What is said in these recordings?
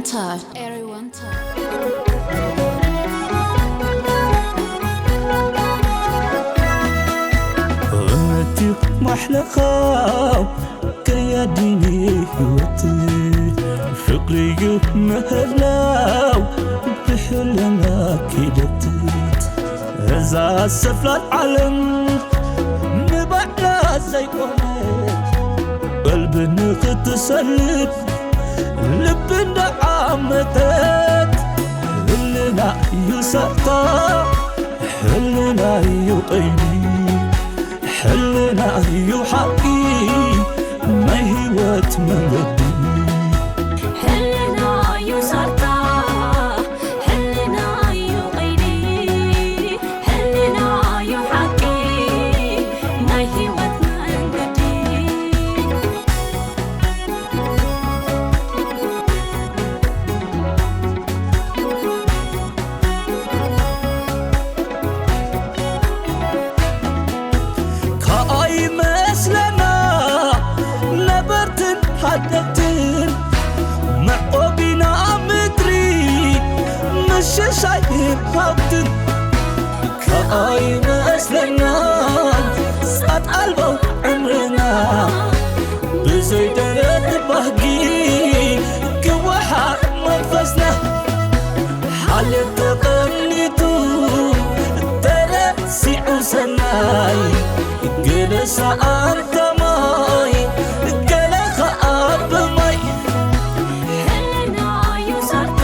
Everyone time. እምነትዩ ማሕለኻው ከያዲኒ ህይወት ፍቕርዩ ምህላው ብሕልና ኪደት እዛ ሰፍላል ዓለም ንባዕላ ዘይቆመት ቀልቢ ንኽትሰልብ ልቢ እንዳዓመተት ህልና እዩ ሳታ ሕልና እዩ ቀይዲ ሕልና እዩ ሓቂ ናይ ህይወት መንገዲ ሕልና እዩ ሳታ ሕልና እዩ ቀይዲ ሕልና እዩ ሓቂ ናይ ህይወት መንገዲ ከኣይመስለና ነበርትን ሓደግትን መዕቆቢና ምድሪ ምሽሻይን ሃብትን ከኣይመስለና ጻት ኣልቦ ዕምርና ብዘይ ደረት ባህጊ ክወሓጥ መንፈስና ሓልዮት ተቐኒቱ ተረሲዑ ሰናይ ገለ ሰኣንታ ማይ ገለ ኸኣ ብማይ ሕልና እዩ ዛርታ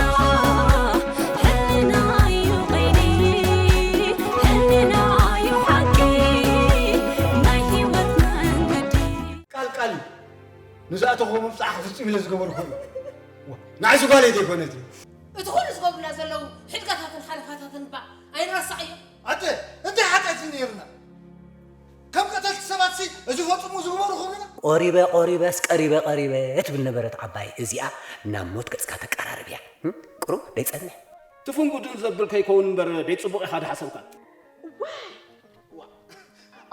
ሕልና እዩ ቐይዲ ሕልና እዩ ሓቂ ናይ ህይወት መንገዲ ቃል ቃል እዩ ንዝኣተኹዎ መብፅዓ ክፍፅም ኢለ ዝገበርኩ እዩ ንዓይ ዝጓለይ ዘይኮነት እዩ እቲ ኩሉ ዝገብሩና ዘለዉ ሕድጋታትን ሓለፋታትን እባ ኣይንረሳዕ እዮም ኣተ እንታይ ሓጢኣት እዩ ነይርና ከም ቀተልቲ ሰባትሲ እዚ ፈፅሙ ዝግበሩ ኹምና ቆሪበ ቆሪበስ ቀሪበ ቀሪበ ትብል ነበረት ዓባይ እዚኣ ናብ ሞት ገፅካ ተቀራርብ እያ ቁሩብ ደይፀንሕ ትፍንጉድን ዘብል ከይከውን እምበር ደይፅቡቕ ኢኻ ድሓሰብካ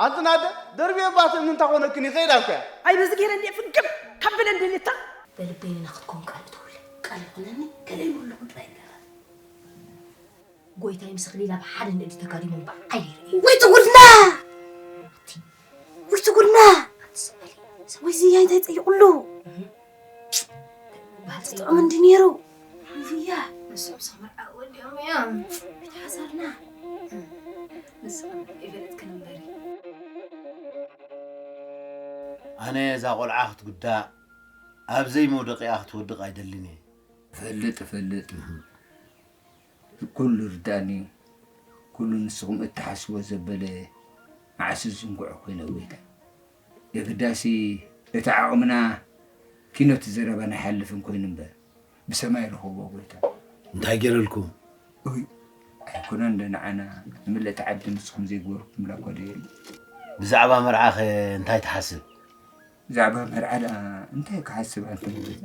ኣንቲ ናደ ደርብየ ባትእኒ እንታ ኮነክን ይኸይድ ኣልኩያ። ኣይ በዚ ገይረ እንድየ ፍግም ካብ በለ እንደልታ። በልበይንና ክትከውን ቃል እተውለይ ቃል ይኹነኒ ገለ ይብሉ ኣለኹ ጥራይ ገለ። ጎይታይ ምስ ኣኽሊል ኣብ ሓደ ንእዲ ተጋዲሞም ብዓይነይ ርእየ። ወይ ትጉድና! ወይ ትጉድና! ኣንቲ ስቕ በሊ። ሰብኣይ ዝያይ እንታይ ጸይቑሉ? ባጽ ጥዑም እንዲ ነይሩ። ዝያ ንሶም ሰመርዓ ወዲኦም እዮም። ቤት ሓሳርና። ንስኽን ይበለጥክን እምበሪ። ኣነ እዛ ቆልዓ ክትጉዳእ ኣብ ዘይመውደቂኣ ክትወድቕ ኣይደልን እየ። እፈልጥ እፈልጥ ኩሉ ይርድኣኒ እዩ ኩሉ ንስኹም እትሓስብዎ ዘበለ መዓስ ዝዝንግዖ ኮይነ ጎይታ የግዳሲ እቲ ዓቕምና ኪኖ እቲ ዘረባና ኣይሓልፍን ኮይኑ እምበር ብሰማይ ርኸቦ ጎይታ እንታይ ገይረልኩም እይ ኣይኮነን ዶ ንዓና ንምልእቲ ዓዲ ንስኹም ዘይገበርኩምላ እኳ ዶ የለን ብዛዕባ መርዓኸ እንታይ ትሓስብ ብዛዕባ መርዓ ደኣ እንታይ ክሓስብ ኣንቱም ጎይታ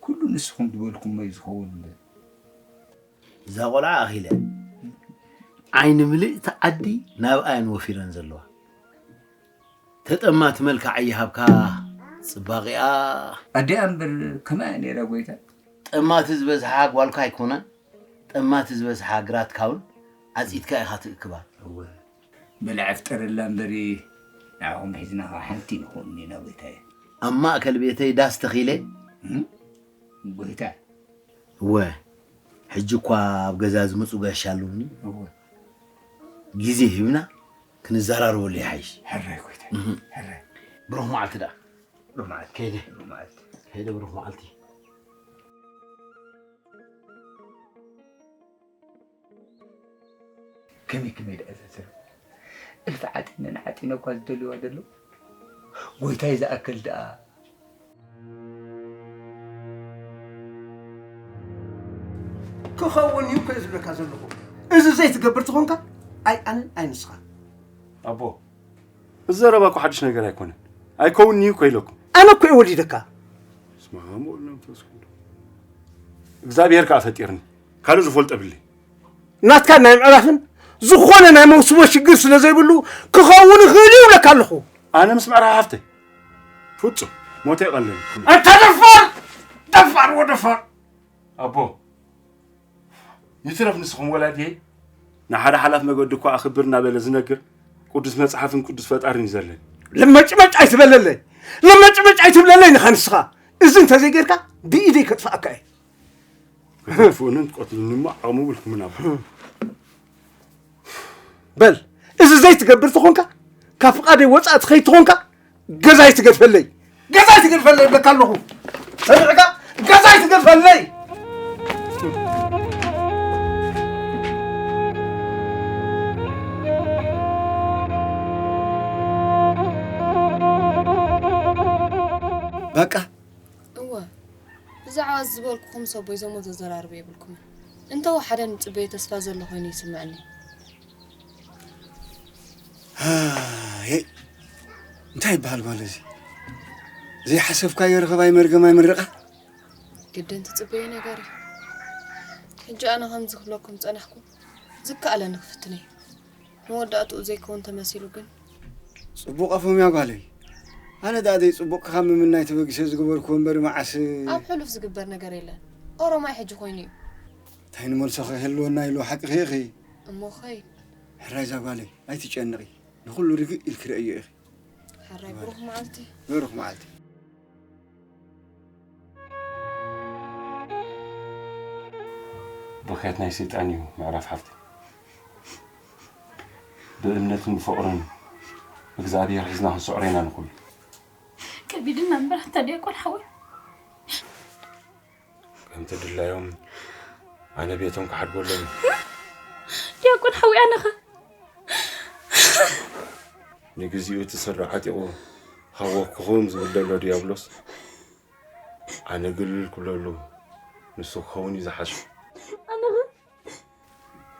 ኩሉ ንስኹም ዝበልኩሞ እዩ ዝኸውን እምበር። እዛ ቆልዓ ኣኺለ ዓይኒ ምልእቲ ዓዲ ናብኣ እየን ወፊረን ዘለዋ። ተጠማቲ መልክዓ ይሃብካ ጽባቒኣ። ኣዲኣ እምበር ከመይ እያ ነይራ ጎይታ? ጠማቲ ዝበዝሓ ጓልካ ኣይኮነን ጠማቲ ዝበዝሓ ግራትካ እውን ዓጺድካ ኢኻ ትእክባ። እወ በላዕ ፍጠረላ እምበሪ ንዓኹም ሒዝና ከዓ ሓንቲ ንኸውን ኢና ጎይታየ። ኣብ ማእከል ቤተይ ዳስ ተኺለ። ጎይታ። እወ ሕጂ እኳ ኣብ ገዛ ዝመፁ ጋሻ ኣለዉኒ። እወ ግዜ ሂብና ክንዘራረበሉ ይሓይሽ። ሕራይ ጎይታ። ሕራይ። ብሩኽ መዓልቲ ደኣ። ብሩኽ መዓልቲ። ከይደ። ብሩኽ መዓልቲ። ከይደ ብሩኽ መዓልቲ። ከመይ ከመይ ደኣ ዘዘርብ እልፊ ዓጢነን ዓጢነ እኳ ዝደልዋ ዘሎ ጎይታይ ዝኣክል ደኣ ክኸውን እዩ እኮ ዝብለካ ዘለኹ እዚ ዘይትገብር ትኾንካ ኣይ ኣነን ኣይ ንስኻ ኣቦ እዚ ዘረባ እኮ ሓድሽ ነገር ኣይኮነን ኣይከውን እዩ እኮ ኢለኩም ኣነ እኮ እየ ወሊደካ ስማ ሞል መንፈስ ቅዱስ እግዚኣብሔር ከዓ ፈጢርኒ ካልእ ዝፈልጦ የብለይ ናትካ ናይ ምዕራፍን ዝኾነ ናይ መውስቦ ሽግር ስለ ዘይብሉ ክኸውን ይኽእል እዩ እብለካ ኣለኹ። ኣነ ምስ ምዕራፍ ሓፍተይ ፍጹም ሞተ ይቐለኒ። ኣንታ ደፋር ደፋር ወደፋር ኣቦ፣ ይትረፍ ንስኹም ወላዲየይ፣ ንሓደ ሓላፍ መገዲ እኳ ኣኽብር እናበለ ዝነግር ቅዱስ መጽሓፍን ቅዱስ ፈጣርን እዩ ዘለኒ። ለመጭመጭ ኣይትበለለይ፣ ለመጭመጭ ኣይትብለለይ ንኻ ንስኻ። እዚ እንተዘይጌርካ ብኢደይ ከጥፍኣካ እየ። ከተጥፍኡንን ትቀትሉኒ እሞ ዓቕሚ ብልኩምን ኣቦ። በል፣ እዚ ዘይትገብር ተኾንካ፣ ካብ ፍቓደይ ወጻኢ ትኸይድ ተኾንካ፣ ገዛ ኣይትገድፈለይ፣ ገዛ ኣይትገድፈለይ እብለካ ኣለኹ። ሰሚዕካ? ገዛ ኣይትገድፈለይ። በቃ። እወ፣ ብዛዕባ እዚ ዝበልኩኹም ሰቦይ ዘሞ ዘዘራርብ የብልኩምን። እንተወሓደ ንጽበዮ ተስፋ ዘሎ ኮይኑ ይስምዐኒ። ሃየ፣ እንታይ ይበሃል ጓል እዚ? ዘይሓሰብካዮ ረኸባይ መርገማይ ምርቓ። ግድን ትጽበዮ ነገር እዩ። ሕጂ ኣነ ከምዚ ክብለኩም ዝጸናሕኩ ዝከኣለኒ ክፍትን እየ። መወዳእትኡ ዘይከውን ተመሲሉ ግን። ጽቡቕ ኣፎም እያ ጓለይ። ኣነ ደኣ ዘይጽቡቕ ክኻ ምምናይ ተበጊሰ ዝገበርኩዎ እምበር መዓስ ኣብ ሕሉፍ ዝግበር ነገር የለን። ኦሮማይ ሕጂ ኮይኑ እዩ። እንታይ ንመልሶ ከ ይህልወና ኢሉ ሓቂ ኸይኺ። እሞ ኸይ። ሕራይ እዛ ጓለይ ኣይትጨነቒ። ንኹሉ ርግእ ኢልኪ ረእዮ ኢኺ። ሕራይ ብሩኽ መዓልቲ። ብሩኽ መዓልቲ። ብኽያት ናይ ሰይጣን እዩ ምዕራፍ ሓፍቲ። ብእምነትን ብፍቕርን እግዚኣብሔር ሒዝና ክንስዕሮ ኢና ንኹሉ። ከቢድና እምበር ኣታ ዲያቆን ሓወይ። ከምቲ ድላዮም ኣነ ቤቶም ክሓድጎሎም። ዲያቆን ሓወይ ኣነኸ? ንግዚኡ እቲ ስረ ዓጢቑ ሃወክኹም ዝብል ዘሎ ዲያብሎስ ኣነ ግልል ክብለሉ ንሱ ክኸውን እዩ ዝሓሽ። ኣነኸ?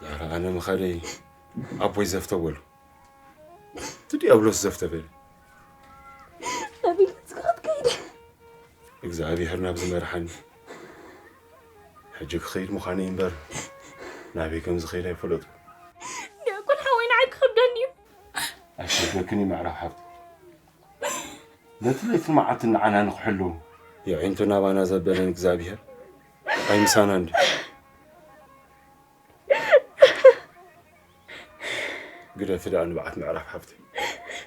ዳራ ኣነ ምኻደይ ኣቦይ ዘፍተ በሉ። እቲ ዲያብሎስ ዘፍተ በለ። ናበይ ገጽካ ክትከይድ? እግዚኣብሔር ናብ ዝመርሓኒ ሕጂ ክኸይድ ምዃነይ እምበር ናበይ ከም ዝኸይድ ኣይፈለጥኩ። ዲያቆን ሓወይ ንዓይ ክኸብደኒ እዩ። ኣይከብደክን እዩ ምዕራፍ ሓብቲ። ነቲ ለይትን መዓልትን ንዓና ንኽሕሉ የዒንቱ ናባና ዘበለን እግዚኣብሔር ኣይምሳናን ድዩ? ግደፊ ደኣ ንብዓት ምዕራፍ ሓፍተይ።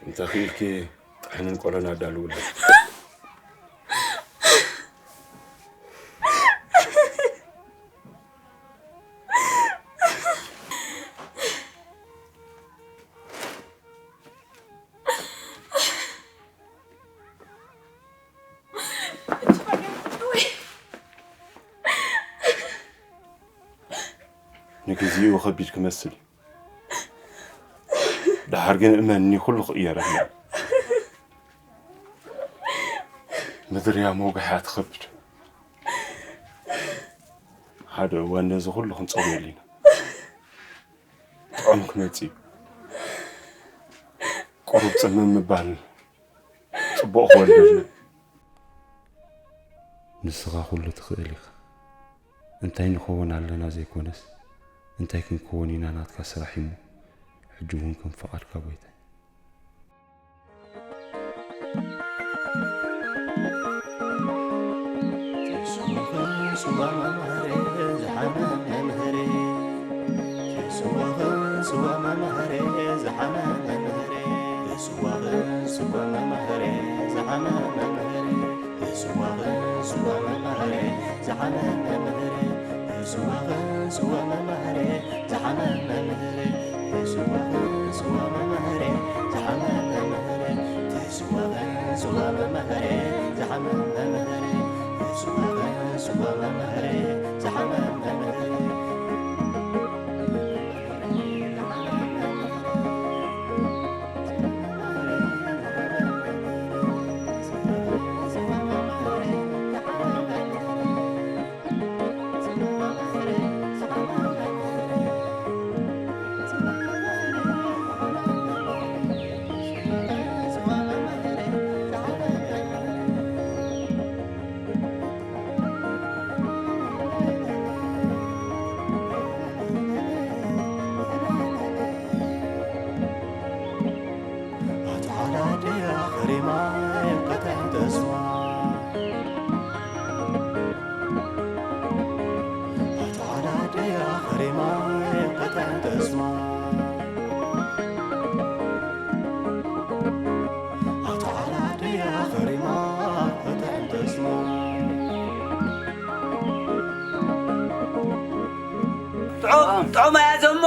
እንተ ኽኢልኪ ጥሕንን ቆሎን ኣዳልውለይ። ንግዚኡ ኸቢድ ክመስል እዩ። ደሓር ግን እመንኒ፣ ኩሉ ክቕየረልና እዩ። ምድርያ መውግሕያ ትኸብድ። ሓደ እዋን ነዚ ኩሉ ክንጸውየሉ ኢና። ጥዑም ክመጽእ እዩ። ቁሩብ ጽምም ምባል ጽቡቕ ክወልደልና። ንስኻ ኩሉ ትኽእል ኢኻ። እንታይ ንኸውን ኣለና ዘይኮነስ፣ እንታይ ክንከውን ኢና ናትካ ስራሕ እሞ፣ ሕጂ እውን ከም ፍቓድካ ጎይታይ። ስዋ መምህሬ፣ ዝሓመ መምህሬ። ስዋ፣ ስዋ መምህሬ፣ ዝሓመ መምህሬ። ስዋ፣ ስዋ መምህሬ፣ ዝሓመ መምህሬ። ስዋ፣ ስዋ መምህሬ፣ ዝሓመ መምህሬ። ስዋ፣ ስዋ መምህሬ፣ ዝሓመ መምህሬ። ስዋ፣ ስዋ መምህሬ፣ ዝሓመ መምህሬ። ስዋ፣ ስዋ መምህሬ፣ ዝሓመ መምህሬ። ስዋ፣ ስዋ መምህሬ፣ ዝሓመ መምህሬ። ጥዑም ኣያ ዘሞ።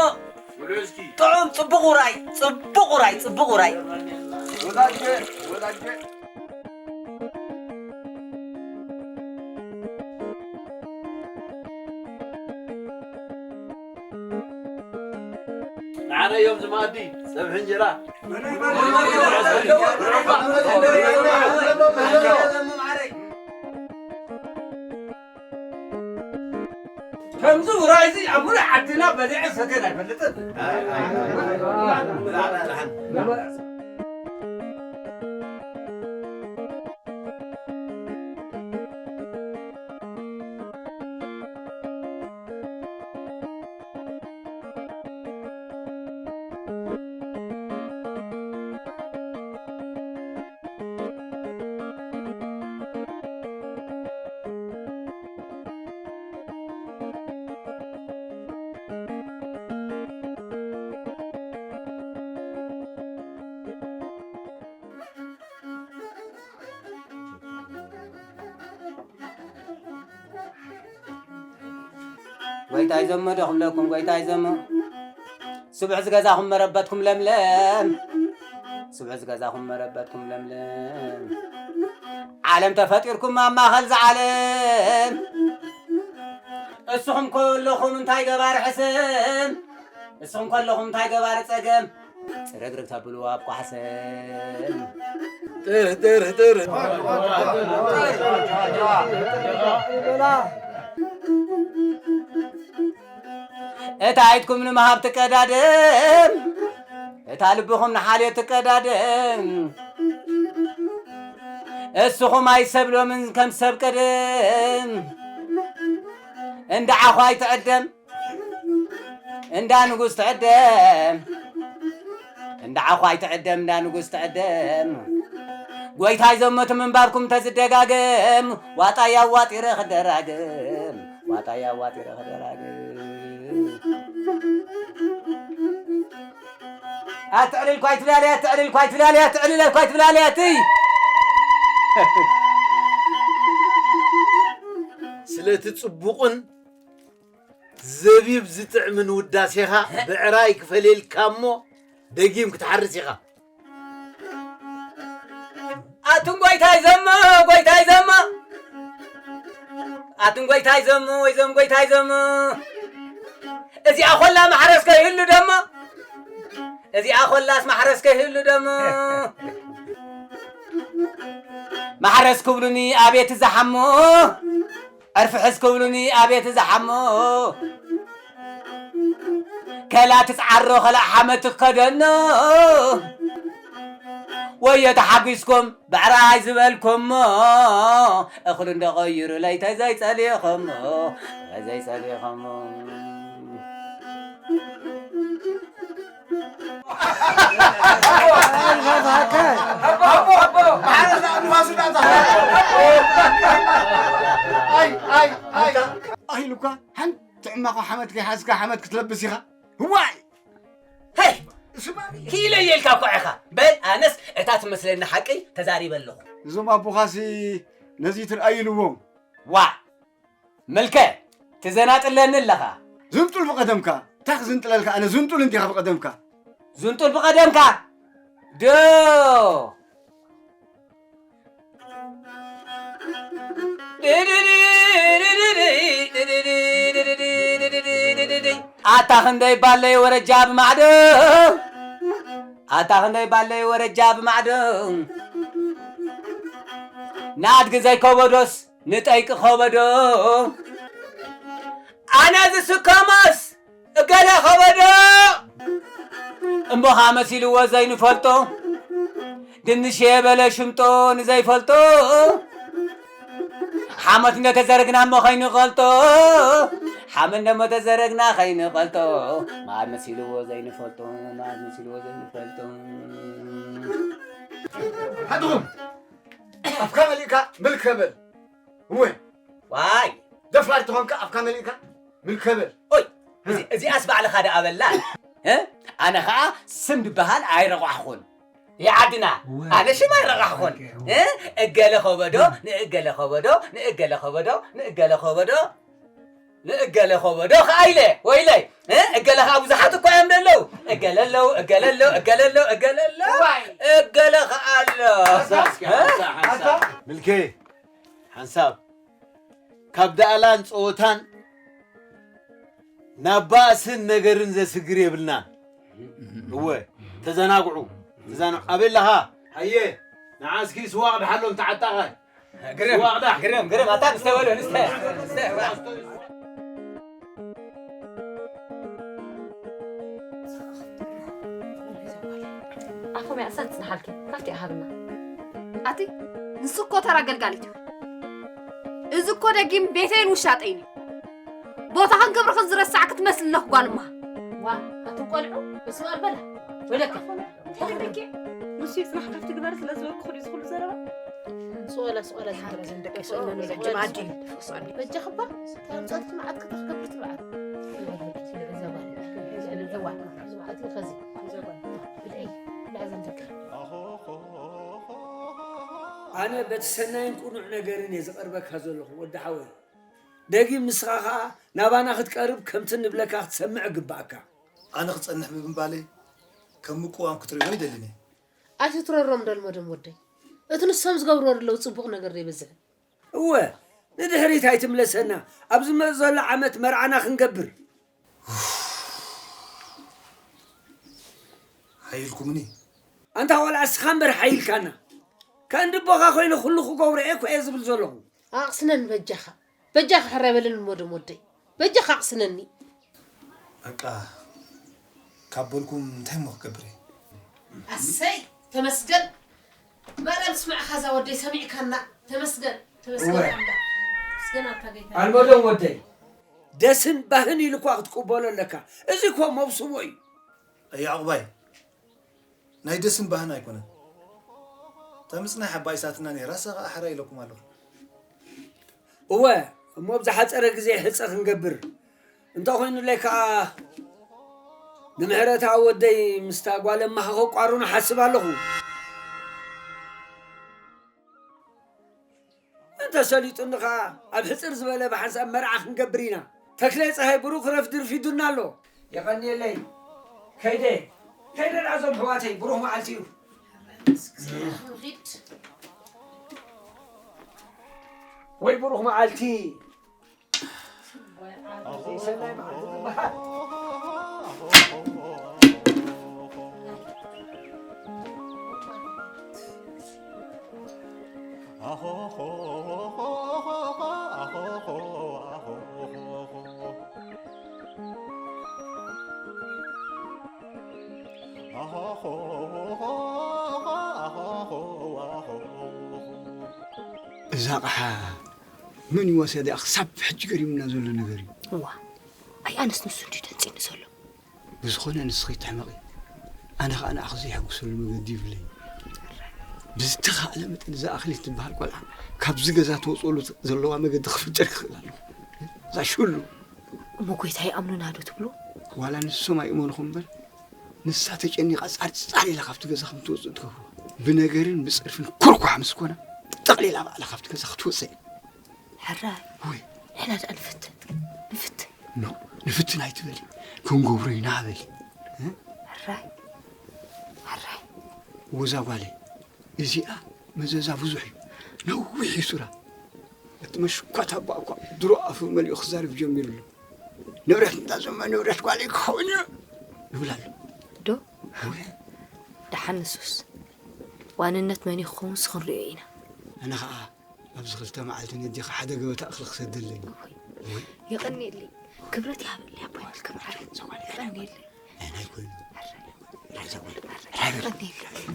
ጥዑም፣ ጽቡቕ ውራይ፣ ጽቡቕ ውራይ፣ ጽቡቕ ውራይ። ንዓና እዮም ዝማዲ ጸብሒ እንጀራ። ከምዚ ውራይዚ ኣብ ሙሉእ ዓድና በሊዐ ሰትየን ኣይፈልጥን። ጎይታይ ዘሞ ዶ ክብለኩም፣ ጎይታይ ዘሞ። ስቡሕ ዝገዛኹም መረበትኩም ለምለም፣ ስቡሕ ዝገዛኹም መረበትኩም ለምለም። ዓለም ተፈጢርኩም ኣብ ማእኸል ዝዓለም፣ እስኹም ከለኹም እንታይ ገባር ሕሰም፣ እስኹም ከለኹም እንታይ ገባር ጸገም። ጽርግርግ ተብሉ ኣብ ቋሕሰም። ጥር፣ ጥር፣ ጥር። እታ ኢድኩም ንምሃብ ትቀዳደም፣ እታ ልብኹም ንሓልዮ ትቀዳደም። እስኹም ኣይሰብሎምን ከም ሰብ ቀደም፣ እንዳ ዓኹ ኣይትዕደም። እንዳ ንጉስ ትዕደም፣ እንዳ ዓዃይ ትዕደም፣ እንዳ ንጉስ ትዕደም። ጎይታይ ዘሞት ምንባርኩም ተዝደጋገም፣ ዋጣይ ኣዋጢረ ክደራገም፣ ዋጣይ ኣዋጢረ ክደራገም። ኣትዕልል ኳይ ትብላለይ፣ ኣትዕልል ኳይ ትብላለይ፣ ኣትዕልል ኳይ ትብላለይ፣ ኣትይ። ስለቲ ጽቡቕን ዘቢብ ዝጥዕምን ውዳሴኻ ብዕራይ ክፈልየልካ እሞ ደጊም ክትሓርስ ኢኻ። ኣቱም ጎይታይ ዘሞ፣ ጎይታይ ዘሞ፣ ኣቱም ጎይታይ ዘሞ፣ ወይ ዘም ጎይታይ ዘሞ፣ እዚኣ ኾላ ማሕረስ ከይህሉ ደሞ፣ እዚኣ ኾላስ ማሕረስ ከይህሉ ደሞ፣ ማሕረስ ክብሉኒ ኣቤት ዝሓሞ። ዕርፊ ሕዝ ክብሉኒ ኣቤት ዝሓሞ። ከላ ትጽዓሮ ከላ ሓመት ትከደኖ። ወዮ ተሓጒስኩም ብዕራይ ዝበልኩሞ። እኽሉ እንዶ ቀይሩ ለይተ ዘይጸሊኹሞ። ዘይጸሊኹሞ። ኣይ፣ ኣይ፣ ኣይ። ኣይ ኢሉካ፣ ሓንቲ ዕማኾ ሓመድ ከይሓዝካ ሓመድ ክትለብስ ኢኻ። እዋይ! ሄይ! ስማኒ። ኪኢለ እየ ኢልካ እኮ ኢኻ። በል፣ ኣነስ እታ ትመስለኒ ሓቂ ተዛሪበ ኣለኹ። እዞም ኣቦኻሲ ነዚ ትርኣዩ ኢልዎም። ዋ! ምልከ፣ ትዘናጥለኒ ኣለኻ። ዝንጡል ብቐደምካ። እንታይ ክዝንጥለልካ? ኣነ ዝንጡል እንዲኻ ብቐደምካ። ዝንጡል ብቐደምካ? ዶ! ኣታ ክንደይ ባለይ ወረጃ ብማዕዶ። ኣታ ክንደይ ባለይ ወረጃ ብማዕዶ። ንኣድጊ ዘይከበዶስ ንጠይቂ ከበዶ። ኣነ ዝስከሞስ እገለ ከበዶ። እምቦኻ መሲልዎ ዘይንፈልጦ። ድንሽ የበለ ሽምጦ ንዘይፈልጦ። ሓመት እንደተዘረግና እሞ ከይንቐልጦ። ሓመት እንደሞ ተዘረግና ከይንቐልጦ። መዓር መሲልዎ ዘይንፈልጦ። መዓር መሲልዎ ዘይንፈልጦ። ሓድኹም ኣፍካ መሊእካ ምልከ በል። እወ። ዋይ። ደፋር ተኾንካ ኣፍካ መሊእካ ምልከ በል። ኦይ፣ እዚ-፣ እዚኣስ ባዕልኻ ደኣ በላ። እ? ኣነ ኸኣ ስም ድበሃል ኣይረቋሕኹን። ይዓድና፣ እወ። ኣነ ሽም ኣይረቋሕኹን። እወ። እ? እገለ ኸበዶ፣ ንእገለ ኸበዶ፣ ንእገለ ኸበዶ፣ ንእገለ ኸበዶ። ንእገለ ኸበዶ ኸዓ ኢለ ወይለይ፣ እ? እገለ ኸዓ ብዙሓት እኮ እዮም ዘለዉ። እገለ ኣለዉ፣ እገለ ኣለዉ፣ እገለ ኣለዉ፣ እገለ ኣለዉ። እዋይ። እገለ ኸዓ ኣሎ። ሓንሳብ እስኪ፣ እ? ሓንሳብ፣ ሓንሳብ። ምልኬ፣ ሓንሳብ። ካብ ዳእላን ጸወታን ናብ ባእስን ነገርን ዘስግር የብልናን። እወ፣ ተዘናግዑ፣ ተዘናግዑ። ኣበይ ኣለኻ? ሃየ፣ ንዓ እስኪ ስዋ ቅድሓሎም ተዓጣቓይ። ግርም፣ ስዋ ቅዳሕ። ግርም፣ ግርም፣ ኣታ ንስተ በሉ፣ ንስተ፣ ንስተ፣ ዋ። ኣፎም ያእሰር ትጽንሓልኪ፣ ካብቲ ሃብና። ኣቲ፣ ንሱ እኮ ተራ ገልጋሊት እዩ። እዚ እኮ ደጊም ቤተይን ውሻጠይን እዩ። ቦታኽን ክብርኽን ዝረሳዕኪ ትመስሊ ኣለኹ ጓል እማ። ዋ፣ ኣቱም ቆልዑ፣ በስመ ኣብ በላ። ወለከ። ተኽብርኪ። ንሱ ይጽናሕ ካብቲ ግበር ስለ ዝበልኩ ኩሉ እዚ ኩሉ ዘረባ። ስቆላ፣ ስቆላ፣ ዝንደቂ፣ ዝንደቂ፣ ስቆላ፣ ስቆላ፣ ስቆላ። በጃኺ እባ፣ ተምጸልቲ መዓት ከተኽብር ትብዓት። እዋ፣ እዋ፣ እዋ፣ እዋ፣ ከዚ። ብልዒ፣ ብልዒ ዝንደቂ። ኣነ በቲ ሰናይን ቅኑዕ ነገርን እየ ዝቐርበካ ዘለኹ ወዲ ሓወይ። ደጊም ንስኻ ኸኣ ናባና ክትቀርብ ከምቲ ንብለካ ክትሰምዕ እግብኣካ። ኣነ ክጸንሕ ብምባለይ ከም ምቁዋም ክትርእዮ ኣይደልን እየ። ኣይትትረሮም ደልመዶም ወደይ። እቲ ንሶም ዝገብርዎ ዘለዉ ጽቡቕ ነገር ዘይበዝሕ። እወ፣ ንድሕሪት ኣይትምለሰና። ኣብ ዝመጽእ ዘሎ ዓመት መርዓና ክንገብር። ሓይልኩምኒ። ኣንታ ቆልዓ እስኻ እምበር ሓይልካና። ከእንድቦኻ ኮይነ ኩሉ ክገብሮ እየ እኮ እየ ዝብል ዘለኹ። ኣቕስነኒ በጃኻ። በጃኻ ሕራይ በለኒ እሞ ደም ወደይ። በጃኻ ኣቕስነኒ። በቃ ካብ በልኩም እንታይ እሞ ክገብር እየ? ኣሰይ ተመስገን። ማርያም ስምዕኻ እዛ ወደይ ሰሚዕካና። ተመስገን። ተመስገን እወ። ኣምላኽ። ተመስገን ኣታ ጌታ። ኣልመዶም ወደይ። ደስን ባህን ኢሉ እኳ ክትቅበሎ ኣለካ። እዚ እኮ መብስቦ እዩ። ያዕቑባይ፣ ናይ ደስን ባህን ኣይኮነን። እታ ምጽናሕ ኣባኢሳትና ነይራ፣ እሳ ኸኣ ሕራይ ኢለኩም ኣለኹ። እወ፣ እሞ ብዝሓጸረ ግዜ ሕጸ ክንገብር። እንተኾይኑለይ ከኣ፣ ንምሕረታ ወደይ ምስታ ጓል እማኻ ከቋርኑ ሓስብ ኣለኹ። እንተ ሰሊጡኒ ኸኣ፣ ኣብ ሕጽር ዝበለ ብሓንሳብ መርዓ ክንገብር ኢና። ተክለ ጸሃይ ብሩኽ ረፍዲ ርፊዱና ኣሎ። የቐንየለይ። ከይደ፣ ከይደ ንዓዞም ኣሕዋተይ፣ ብሩኽ መዓልቲ እዩ። ወይ ብሩኽ መዓልቲ። እዛ ኣቕሓ መን እዩ ወሰድያ? ክሳብ ሕጂ ገሪሙና ዘሎ ነገር እዩ። እዋ፣ ኣይ ኣነስ ንሱ እንድዩ ደንጺኒ ዘሎ። ብዝኾነ ንስኺ ትሕመቒ። ኣነ ኸኣ ንኣኺ ዘየሐጉሰሉ መገዲ ይብለይ። ብዝተኻእለ መጠን እዛ ኣኽሊል ትበሃል ቆልዓ ካብዚ ገዛ ትወፅሉ ዘለዋ መገዲ ክፍንጨር ክኽእል ኣለኹ። እዛ ሽሉ። እሞ ጎይታ ይኣምኑና ዶ ትብሉ? ዋላ ንሶም ኣይእመኑኹም እምበር፣ ንሳ ተጨኒቓ ጻር ጻር ኢላ ካብቲ ገዛ ከም ትወጽእ ትገብርዋ። ብነገርን ብጸርፍን ኮርኳሕ ምስ ኮና፣ ጠቕሊላ ባዕላ ካብቲ ገዛ ክትወጽእ እያ። ሕራይ። ወይ። ንሕና ደኣ ንፍትን። ንፍትን። ኖ፣ ንፍትን ኣይትበሊ። ክንገብሮ ኢና በሊ። እ? ሕራይ። ሕራይ። ወዛ ጓለይ፣ እዚኣ መዘዛ ብዙሕ እዩ። ነዊሕ እዩ ሱራ። እቲ መሽኳት ኣባ እኳ ድሮ ኣፉ መሊኡ ክዛረብ ጀሚሩ ኣሎ። ንብረት እንዳ ዘማ ንብረት ጓለይ ክኸውን እዩ ይብል ኣሎ። ዶ? ወይ። ደሓን ንሱስ ዋንነት መን እዩ ክኸውን ንሱ ክንሪኦ ኢና። ኣነ ኸኣ ኣብዚ ክልተ መዓልቲ ነዴኻ ሓደ ገበታ እኽሊ ክሰደለኒ። ወይ። ወይ። የቐንየለይ። ክብረት ይሃበለይ ኣቦይ። ክብረት ይሃበለይ። የቐንየለይ። ኣይ፣ ናይ ኮይኑ። ራይዛ ወይ። ራይዛ። የቐንየለይ።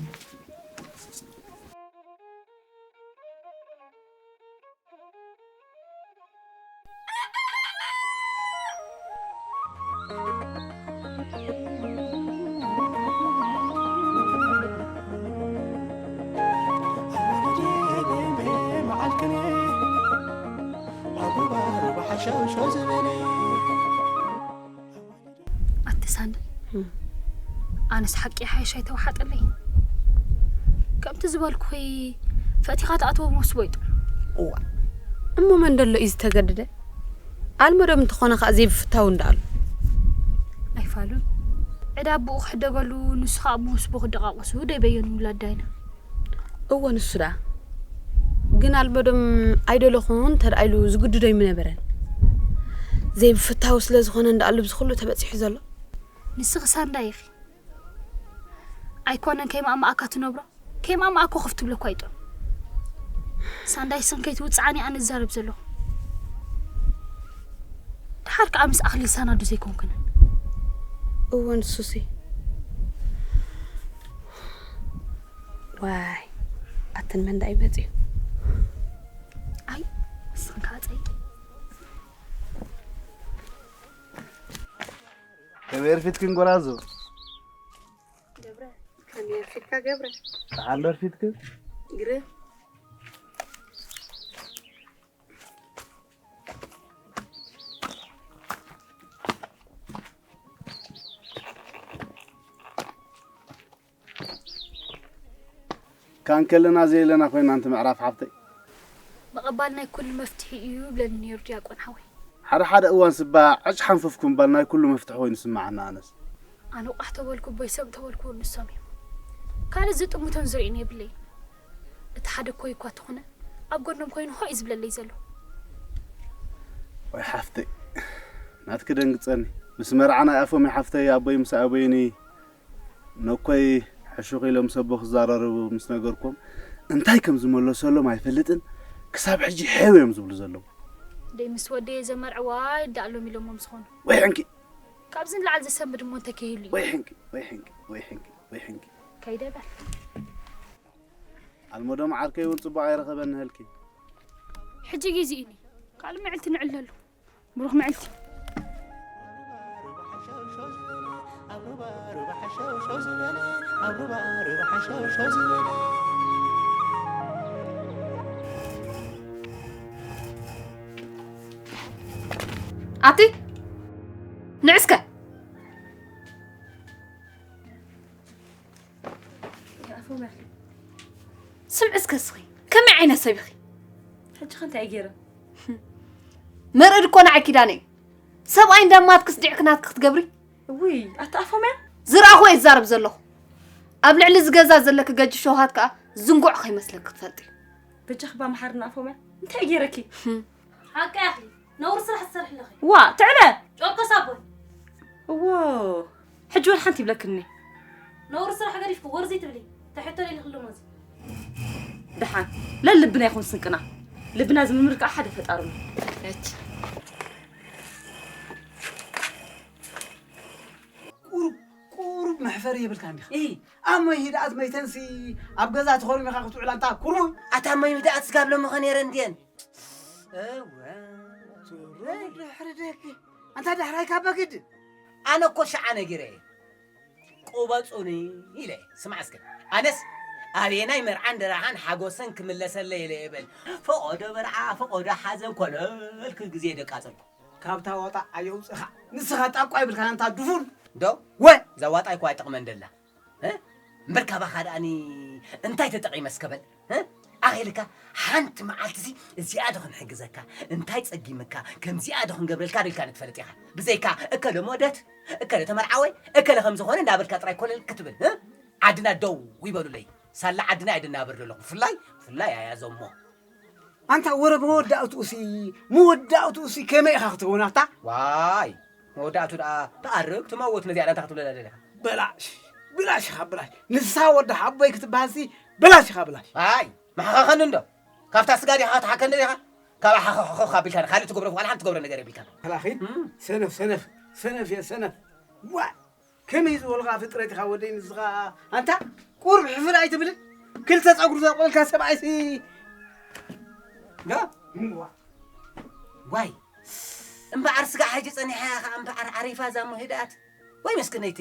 ኣቲ ሳንድ፣ እም። ኣነስ ሓቂ ሓይሽ ኣይተዋሓጠለይ። ከምቲ ዝበልኩኺ፣ ፈቲኻ ትኣትዎ ምስ ወይጡ። እዋ። እሞ መን ደሎ እዩ ዝተገደደ? ኣልመዶም እንተኾነ ከኣ ዘይብፍታው እንዳኣሉ። ኣይፋሉን። ዕዳ ኣቦኡ ክሕደገሉ፣ ንሱ ከኣ ምስ ኣቦኡ ክደቓቐሱ ደይበየኑ ውላድ ዳይና። እወ፣ ንሱ ደኣ ግን ኣልመዶም ኣይደለኹን እንተ ደኣ ኢሉ ዝግድዶ ኣይምነበረን። ዘይብፍታው ስለ ዝኾነ እንዳኣሉ ብዚ ኩሉ ተበጺሑ ዘሎ። ንስኺ ሳንዳይ ኢኺ። ኣይኮነን ከይማእማኣካ ትነብሮ፣ ከይማእማኣኮ ከፍ ትብለኳ ኣይጦን። ሳንዳይ ስም ከይትውፅዓኒ ኣነ ዝዛረብ ዘለኹ። ድሓር ከዓ ምስ ኣኽሊል ሳናዱ ዘይኮንክን። እወ ንሱሲ። ዋይ፣ ኣትን መን ዳኣ ይመፅኡ? ኣይ፣ ንስኽን ከዓ ፀይቂ። ከመይ ኣርፊድክን ጎራዙ? ገብረ፣ ከመይ ኣርፊድካ ገብረ? ደሓን ዶ ኣርፊድክን? ግረ ካን ከለና ዘየለና ኮይና ኣንቲ ምዕራፍ ሓፍተይ። ምቕባል ናይ ኩሉ መፍትሒ እዩ ይብለኒ ነይሩ ዲያቆን ሓወይ። ሓደ ሓደ እዋን ስባ ዕጭ ሓንፈፍኩ ምባል ናይ ኩሉ መፍትሒ ኮይኑ ስምዓና ኣነስ። ኣነ ቋሕ ተበልኩ ቦይ ሰብ ተበልኩ ንሶም እዮም። ካልእ ዝጥምቶም ዝርእዩን የብለይን። እቲ ሓደ እኮ እኳ ተኾነ ኣብ ጎኖም ኮይኑ ሆይ ዝብለለይ ዘሎ። ወይ ሓፍተይ ናትኪ ደንግጸኒ። ምስ መርዓ ናይ ኣፎም ሓፍተይ ኣቦይ ምስ ኣቦይኒ ነኮይ ሕሹኽ ኢሎም ሰቦ ክዘራረቡ ምስ ነገርኩም እንታይ ከም ዝመለሰሎም ኣይፈልጥን። ክሳብ ሕጂ ሄው እዮም ዝብሉ ዘለዉ። ደይ ምስ ወደየ ዘመርዕዋ ይዳኣሎም ኢሎሞም ዝኾኑ። ወይ ሕንኪ ካብዚ ንላዕሊ ዘሰንብድ እሞ እንተከይህሉ እዩ። ወይ ሕንኪ ወይ ሕንኪ ወይ ሕንኪ ወይ ሕንኪ ከይደበል ኣልመዶም ዓርከይ እውን ጽቡቕ ኣይረኸበን ንህልኪ። ሕጂ ግዜኡኒ ካልእ ምዕልቲ ንዕለሉ። ብሩኽ ምዕልቲ። ኣቲ ንዕስከ ኣፎምያ ስምዒ እስከ እስኺ ከመይ ዓይነት ሰብ ኢኺ? ሕጂ ከ እንታይ ገይረ? መርዕድ እኮ ንዓይ ኪዳነ እዩ። ሰብኣይ እንዳማትክስ ዲዕክ ናትክ ክትገብሪ? ውይ ኣታ ኣፎምያ ዝረኣኹ እየ ዝዛረብ ዘለኹ። ኣብ ልዕሊ እዚ ገዛ ዘለኪ ገጅ ሸውሃት ከኣ ዝንጉዕ ከይመስለኪ ክትፈልጢ። በጃኺ ባምሓርና ኣፎምያ እንታይ ገይረኪ? ሓቂ ኣኽሊ ነውር ስራሕ ትሰርሒ ኣለኺ። ዋ ትዕበ ጮርኮ ሳቦን እዎ ሕጂ ወላ ሓንቲ ይብለክኒ። ነውር ስራሕ ገዲፍኩ ወርዚ ትብሊ ተሕቶ ለይልክሉ ሞዚ ደሓን ለልብና ይኹን ስንቅና። ልብና ዝምምር ከዓ ሓደ ፈጣሪ ነው። ቁሩብ ቁሩብ መሕፈሪ የብልካ እንዲኻ። ኣብ መይ ሂድኣት መይተንሲ ኣብ ገዛ ተኾሪምኻ ክትውዕል ኣንታ ኩርሙን። ኣታ መይ ሂድኣት ስጋብ ሎሚ ኸ ነይረ እንድየን። ድሕሪ ደቂ ኣንታ ዳሕራይ ካብ በግድ። ኣነ እኮ ሸዓ ነጊረ እየ። ቁበጹኒ ኢለ ስማዕ እስከ ኣነስ ኣበየናይ መርዓን ደራኻን ሓጎሰን ክምለሰለይ ኢለ እየ በል። ፈቐዶ መርዓ ፈቐዶ ሓዘን ኮለል ክብል ግዜ ደቃጸልኩ። ካብታ ዋጣ ኣየውፅእኻ ንስኻ ጣቋ ይብልካ ኣንታ ድፉን። ዶ ወ እዛ ዋጣ እኮ ኣይጠቕመን ደላ። እምበር ካባኻ ደኣኒ እንታይ ተጠቒመ እስከ በል። ኣኺልካ ሓንቲ መዓልቲ እዚ እዚኣ ዶ ክንሕግዘካ እንታይ ጸጊምካ ከምዚኣ ዶ ክንገብረልካ ዶ ኢልካ ንትፈልጥ ኢኻ። ብዘይካ እከለ ሞደት እከለ ተመርዓወ እከለ ከም ዝኾነ እንዳበልካ ጥራይ ኮለል ክትብል። ዓድና ደው ይበሉለይ። ሳላ ዓድና እየ ድናበር ዘለኹ። ብፍላይ ብፍላይ ኣያዞሞ። ኣንታ ወረ መወዳእትኡሲ መወዳእትኡሲ ከመይ ኢኻ ክትኸውን ኣታ? ዋይ መወዳእቱ ደኣ ትኣርግ ትመውት ነዚኣ ደኣ እንታይ ክትብለላ ደሊኻ? በላሽ ብላሽ ኢኻ ብላሽ ንሳ ወዲ ሓቦይ ክትበሃልሲ በላሽ ኢኻ ብላሽ። ኣይ መሓኻኸኒ እንዶ ካብታ ስጋ ዲኻ ክትሓከኒ ዲኻ? ካብ ሓኸኸኸ ኣቢልካ ካልእ ትገብሮ ዋላ ሓንቲ ትገብሮ ነገር የብልካ። ሓላኺ ሰነፍ ሰነፍ ሰነፍ እየ ሰነፍ። ዋ ከመይ ዝበልኻ ፍጥረት ኢኻ ወደይ ንስኻ ኣንታ ቁሩብ ሕፍር ኣይትብልን? ክልተ ጸጉሪ ዘቆልካ ሰብኣይሲ ዶ ዋይ እምበኣር ስጋዕ ሕጂ ጸኒሓ ኢኻ እምበኣር ዓሪፋ እዛ እሞ ህድኣት ወይ መስክነይቲ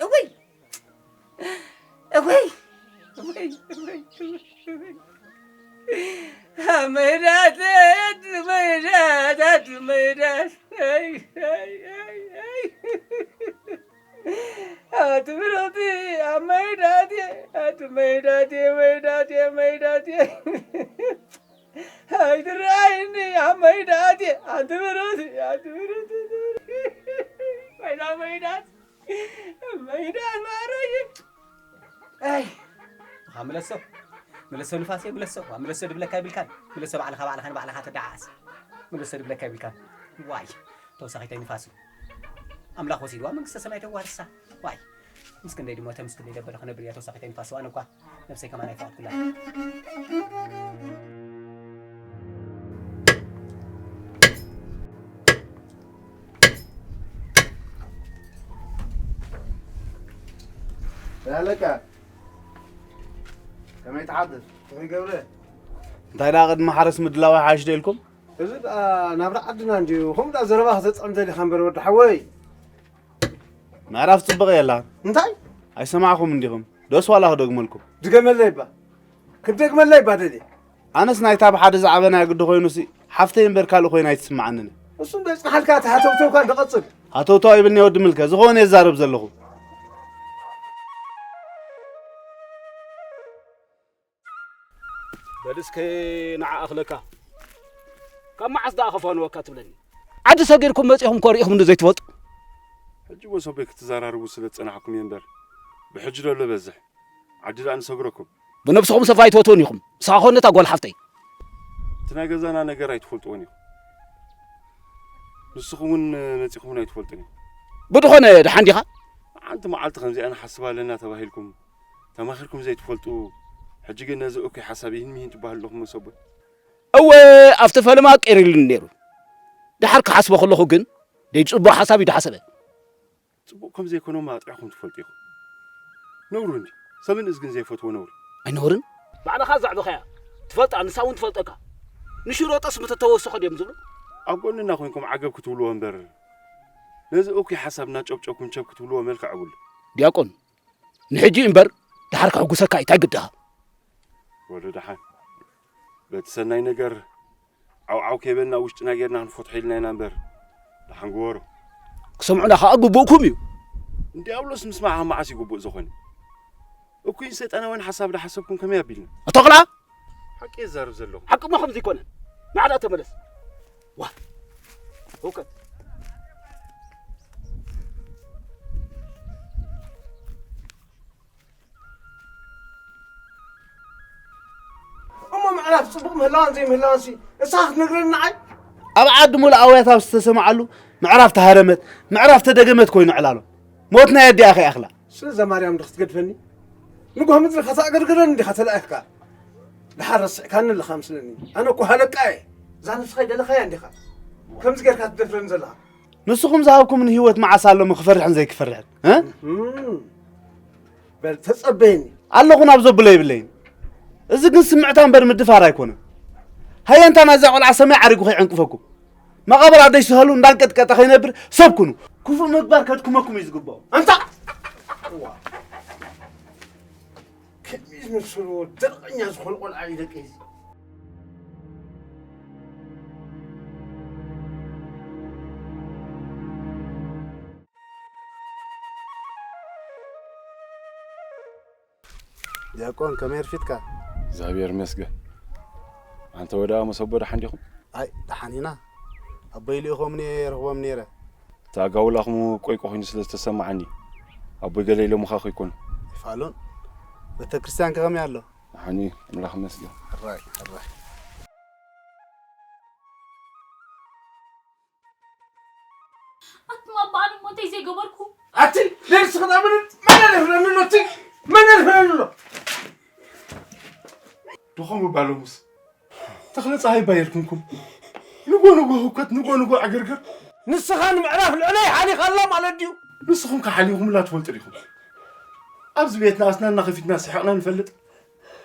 እውይ እውይ እውይ እውይ እውይ መይዳት መይዳት መይዳት ኣቲ ብረቲ ኣብ መይዳት ኣቲ መይዳት መይዳት መይዳት ኣይትረኣይኒ ኣብ መይዳት ኣንቲ ምረት ኣንቲ ምረት ኮይና ኮይናት ኮይናት ማረይ። ኣይ፣ እኻ ምለሶ፣ ምለሶ ንፋስ እየ፣ ምለሶ፣ ዋ፣ ምለሶ ድብለካ ይብልካን፣ ምለሶ ባዕልኻ፣ ባዕልኻ ንባዕልኻ ተደዓዓስ። ምለሶ ድብለካ ይብልካን። ዋይ፣ ተወሳኺተይ ንፋስ እዩ። ኣምላኽ ወሲድዋ መንግስተ ሰማይ ተዋርሳ። ዋይ፣ ምስ ክንደይ ድሞተ፣ ምስ ክንደይ ደበለ ክነብር እያ ተወሳኺተይ ንፋስ። ኣነ እኳ ነብሰይ ከማን ኣይፈቐድኩላ። ያለቃ፣ ከመይ ትሓድር? ከመይ ገብረ? እንታይ ደኣ ቅድሚ ሓረስ ምድላው ይሓይሽ ዶ ኢልኩም? እዚ ደኣ ናብራ ዓድና እንድዩ። ከምኡ ደኣ ዘረባ ክተጥዕም ደሊኻ እምበር ወዲ ሓወይ። ምዕራፍ ጽብቕ የላን። እንታይ? ኣይሰማዕኹም እንዲኹም? ዶስ ዋላ ክደግመልኩም? ድገመለይ እባ። ክትደግመለይ እባ ደልየ። ኣነስ ናይታ ብሓደ ዝዓበና ግዲ ኮይኑሲ ሓፍተይ እምበር ካልእ ኮይና ኣይትስምዓንን። እሱ እንዶ ይጽንሓልካ፣ እቲ ሃተውተውካ እንዶ ቀጽል። ሃተውተው ኣይብልኒ ወዲ ምልከ፣ ዝኾነ እየ ዝዛረብ ዘለኹ። በል እስከ ንዓ ኣኽለካ። ካብ መዓስ ደኣ ከፋንወካ ትብለኒ? ዓዲ ሰጊርኩም መጺኹም እኮ ርኢኹም እንዶ ዘይትፈልጡ። ሕጂ እውን ሰበይ ክትዘራረቡ ስለ ዝጸናሕኩም እየ እምበር፣ ብሕጂ ዶ ኣሎ በዝሕ? ዓዲ ደኣ ንሰግረኩም። ብነብስኹም ሰፋ ኣይትፈትዉን ኢኹም። ንስኻ ኮነ እታ ጓል ሓፍተይ። እቲ ናይ ገዛና ነገር ኣይትፈልጥዎን ኢኹም። ንስኹም እውን መጺኹም ኣይትፈልጡን ኢኹም። ብድኾነ ደሓን ዲኻ? ሓንቲ መዓልቲ ከምዚኣ ንሓስብ ኣለና ተባሂልኩም ተማኺርኩም ዘይትፈልጡ፣ ሕጂ ግን ነዚ እኩይ ሓሳብ ይህን ምሂን ትበሃሉ ኣለኹም መሰቦይ። እወ፣ ኣብቲ ፈለማ ቀይርሉኒ ነይሩ። ደሓር ክሓስቦ ከለኹ ግን ደይ ጽቡቕ ሓሳብ እዩ ደሓሰበ። ጽቡቕ ከም ዘይኮኖም ኣጥዕኹም ትፈልጡ ኢኹም። ነውሩ እንዲ ሰብን እዝግን ዘይፈትዎ ነውሪ። ኣይነውርን? ባዕልኻ ዘዕበኻያ ትፈልጣ፣ ንሳ እውን ትፈልጠካ። ንሽሮ ጠስሚ ተተወሰኸ ድዮም ዝብሉ? ኣብ ጎንና ኮይንኩም ዓገብ ክትብልዎ እምበር፣ ነዚ እኩይ ሓሳብ እናጨብጨብኩም ቸብ ክትብልዎ መልክዕ ኣብሉ። ዲያቆን፣ ንሕጂ እምበር፣ ደሓር ከሕጉሰካ እዩ፣ እንታይ ግድኻ? ወሉ ደሓን፣ በቲ ሰናይ ነገር ዓውዓው ከይበልና ውሽጥና ጌርና ክንፈትሖ ኢልና ኢና እምበር፣ ደሓን ግበሩ። ክሰምዑና ኸኣ ግቡእኩም እዩ። ንዲያብሎስ ምስማዕ ካብ መዓስ እዩ ግቡእ ዝኾነ? እኩይን ሰይጣናውን ሓሳብ ዳሓሰብኩም ከመይ ኣቢልና? ኣቶ ቕልዓ! ሓቂ እዛረብ ዘለኹ። ሓቂ እሞ ከምዚ ኣይኮነን። ናዕዳ ተመለስ። ዋ! ህውከት። እሞ ምዕራፍ ጽቡቕ ምህላዋን ዘይምህላዋንሲ ንስኻ ክትነግረኒ ንዓይ? ኣብ ዓዲ ሙሉእ ኣውያት ኣብ ዝተሰምዓሉ ምዕራፍ ተሃረመት፣ ምዕራፍ ተደገመት ኮይኑ ዕላሎ። ሞት ናይ ኣዲኣ ከይኣኽላ። ስለዛ ማርያም ዶ ክትገድፈኒ? ንግሆ ምድሪ ከተዕገርግረኒ እንዲኻ ተላኢኽካ። ደሓር ረሲዕካኒ ኣለኻ መስለኒ። ኣነ እኮ ሃለቃ እየ። እዛ ነብስኻ ይደለኻያ እንዲኻ። ከምዚ ጌርካ ትደፍረኒ ዘለኻ። ንስኹም ዝሃብኩምኒ ህይወት መዓስ ኣሎሚ ክፈርሕን ዘይክፈርሕን? እ? እም። በል ተጸበየኒ። ኣለኹ ናብ ዘብሎ የብለይን። እዚ ግን ስምዕታ እምበር ምድፋር ኣይኮነን። ሃየንታ ናይዛ ቆልዓ ሰማይ ዓሪጉ ከይዕንቅፈኩም። መቓብር ኣደይ ስሀሉ እንዳንቀጥቀጠ ከይነብር ሰብ ኩኑ። ክፉእ ምግባር ከድክመኩም እዩ ዝግባኦ። ኣንታ! እዋ። ከመይ ዝመሰሉ ደረቐኛ ዝኾኑ ቆልዓ እዩ ደቂ እዚ። ዲያቆን፣ ከመይ ኣርፊድካ? እግዚኣብሔር ይመስገን። ኣንተ ወዳ መሰቦ ደሓን ዲኹም? ኣይ፣ ደሓን ኢና። ኣቦይ ልኢኾምኒ እየ ረኽቦም ነይረ። እቲ ኣጋውላኹም ቆይቆ ኮይኑ ስለ ዝተሰማዓኒ፣ ኣቦይ ገለ ኢሎምኻ ከይኮኑ። ኣይፋሉን። ቤተ ክርስቲያን ከ ከመይ ኣሎ? ደሓን እዩ፣ ኣምላኽ ይመስገን። ሕራይ፣ ሕራይ። ኣቱም ኣባ፣ ኣነ እሞ እንታይ ዘይገበርኩ? ኣቲ ነብስኺ ናብን መን ኣልፍረኒ ኣሎ? እቲ መን ኣልፍረኒ ኣሎ? ድኾም እባ ሎምስ ተኽለ ፀሃይ ባየልኩምኩም። ንጎ ንጎ ህውከት፣ ንጎ ንጎ ዕግርግር። ንስኻ ንምዕራፍ ልዕለይ ሓሊኻ ኣላ ማለት ድዩ? ንስኹም ከሓሊኹምላ ትፈልጡ ዲኹም? ኣብዚ ቤትና ኣስናንና ከፊትና ስሒቕና ንፈልጥ።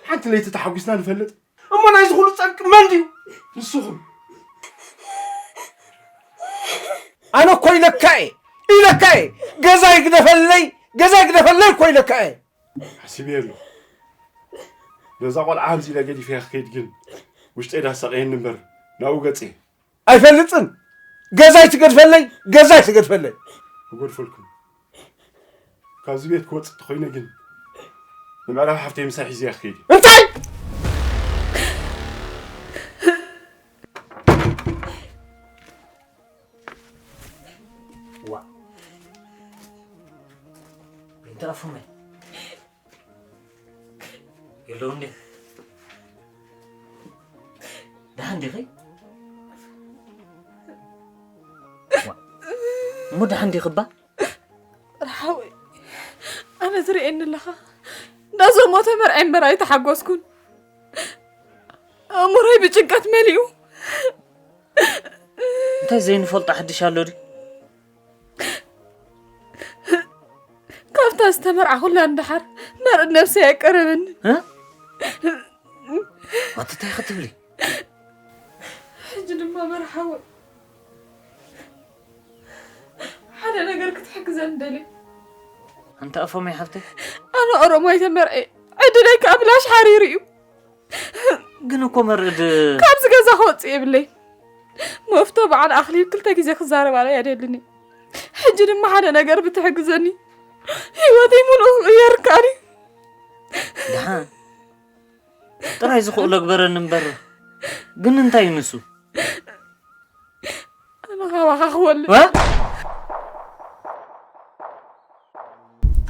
ሓንቲ ለይቲ ተሓጒስና ንፈልጥ። እሞ ናይዚ ኩሉ ጸብቂ መን ድዩ? ንስኹም። ኣነ እኮ ኢለካ እየ፣ ኢለካ እየ። ገዛይ ግደፈለይ፣ ገዛይ ግደፈለይ እኮ ኢለካ እየ። ሓሲበ ኣለኹ። ነዛ ቆልዓ ከምዚ ኢለ ገዲፈያ ክኸይድ ግን ውሽጠይ ዳሳቐየኒ እምበር ናብኡ ገጸ ኣይፈልጥን። ገዛይ ትገድፈለይ፣ ገዛይ ትገድፈለይ። ክገድፈልኩም። ካብዚ ቤት ክወጽእ እንተኾይነ ግን ንምዕራፍ ሓፍተይ ምሳይ ሒዘያ ክኸይድ እየ። እንታይ? ኣፎመይ። የለውን ድየ? ደሓን ዲኺ? ዋ፣ እሞ ደሓን ዲኺ እባ? መርሓወይ፣ ኣነ ትርእየኒ ኣለኻ። እንዳ ዘሞተ መርዓይ እምበር ኣይተሓጎስኩን። ኣእምሮይ ብጭንቀት መሊኡ። እንታይ ዘይንፈልጦ ሓድሽ ኣሎ ድዩ? ካብታ ዝተመርዓኹላ ንደሓር መርዕድ ነብሰይ ኣይቀረበኒ። እ? ኣቲ እንታይ ክትብሊ? ሕጂ ድማ መርሓወይ፣ ሓደ ነገር ክትሕግዘኒ ደልየ። ኣንታ ኣፎመይ ሓፍተይ። ኣነ ኦሮሞ ኣይተመርዐ፣ ዕድለይ ከዓ ብላሽ ሓሪሩ እዩ። ግን እኮ መርዕድ ካብዚ ገዛ ክወፅእ የብለይ። መፍቶ በዓል ኣኽሊል ክልተ ግዜ ክዛረብ ኣለ የደልኒ። ሕጂ ድማ ሓደ ነገር ብትሕግዘኒ ህይወተይ ሙሉእ ክቕየር ከኣኒ። ደሓን ጥራይ ዝኽእሎ ግበረኒ እምበር። ግን እንታይ እዩ ንሱ? ኣነ ካባኻ ክወልድ። ዋ?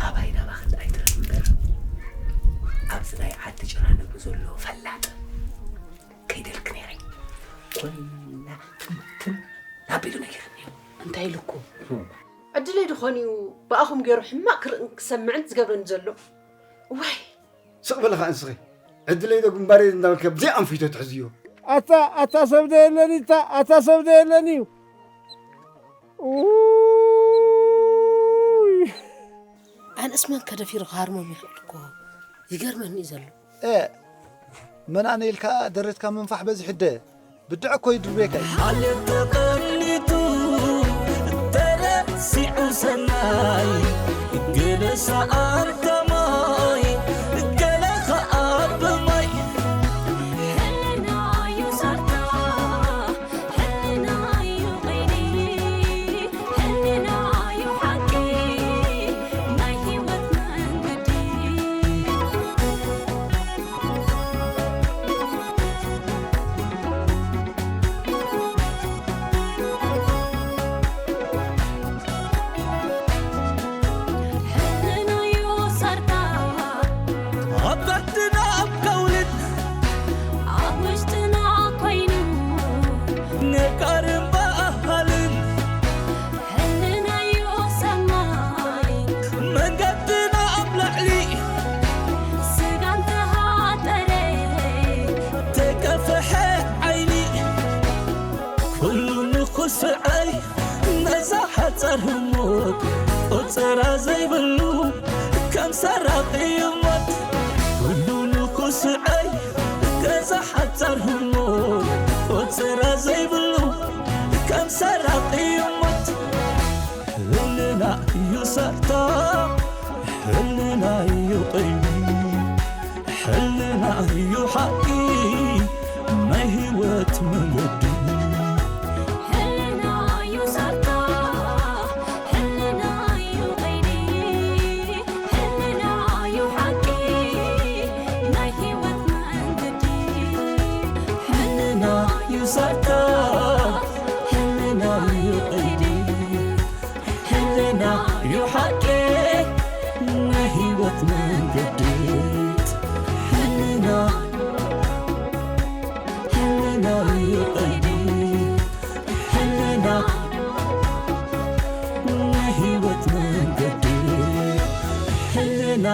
ኣባይ ናባኽን ኣይትረፍ እምበር፣ ኣብዚ ናይ ዓዲ ጭራ ነብሪ ዘሎ ፈላጥ ከይደልክ ነይረ። ኮይና ትምትን ኣቢሉ ነጊርኒ እዩ። እንታይ ኢሉኩ? ዕድለይ ድኾን እዩ ብኣኹም ገይሩ ሕማቕ ክርእን ክሰምዕን ዝገብረኒ ዘሎ። ዋይ! ስቕ በለኻ እንስኺ። ዕድለይ ዶ ግንባረይ ዶ እንዳበልካ ብዘይ ኣንፊቶ ትሕዝዮ። ኣታ ኣታ ሰብ ዶ የለን እታ ኣታ ሰብ ዶ የለን እዩ። ኡይ። ኣነስ መን ከደፊሩ ክሃርሞም ይኽእል እኮ። ይገርመኒ እዩ ዘሎ። እ፣ መን ኣነ ኢልካ ደረትካ ምንፋሕ በዚሑ ደ። ብድዐ እኮ ይድርብየካ እዩ። ሓልዮት ተቐኒቱ ተረሲዑ ሰናይ፣ ገለ ሰኣን ከማይ፣ ገለ ኸኣ ብማይ። ሕልና እዩ ሰርታ፣ ሕልና እዩ ቐይዲ፣ ሕልና እዩ ሓቂ ናይ ህይወት መንገዲ። ሕልናዩ ሰርታ ኣብ ዓድና ኣብ ከውልን ኣብ ውሽጥና ኮይኑ ነጋርን ባህልን ሕልናዩ ሰማይ መንገድና ኣብ ላዕሊ ስጋ እንተሃጠረ ተከፍሐ ዓይኒ ኩሉ ንኹስዐይ ነዛ ሓጻር ህሞት ቆጸራ ዘይብሉ ከም ሰራቂ ይሞት ኩሉ ንኹስዐይ ነዛ ሓጻር ህሞት ቆጸራ ዘይብሉ ከም ሰራቂ ይሞት። ሕልና እዩ ሰርታ፣ ሕልና እዩ ቐይዲ፣ ሕልና እዩ ሓቂ ናይ ህይወት መንገዲ። ሕልና እዩ ሰርታ፣ ሕልና እዩ ቐይዲ፣ ሕልና እዩ ሓቂ ናይ ህይወት መንገዲ። ሕልና እዩ ሰርታ፣ ሕልና እዩ ቐይዲ፣ ሕልና እዩ ሓቂ ናይ ህይወት መንገዲ። ሕልና፣ ሕልና እዩ ቐይዲ፣ ሕልና ናይ ህይወት መንገዲ። ሕልና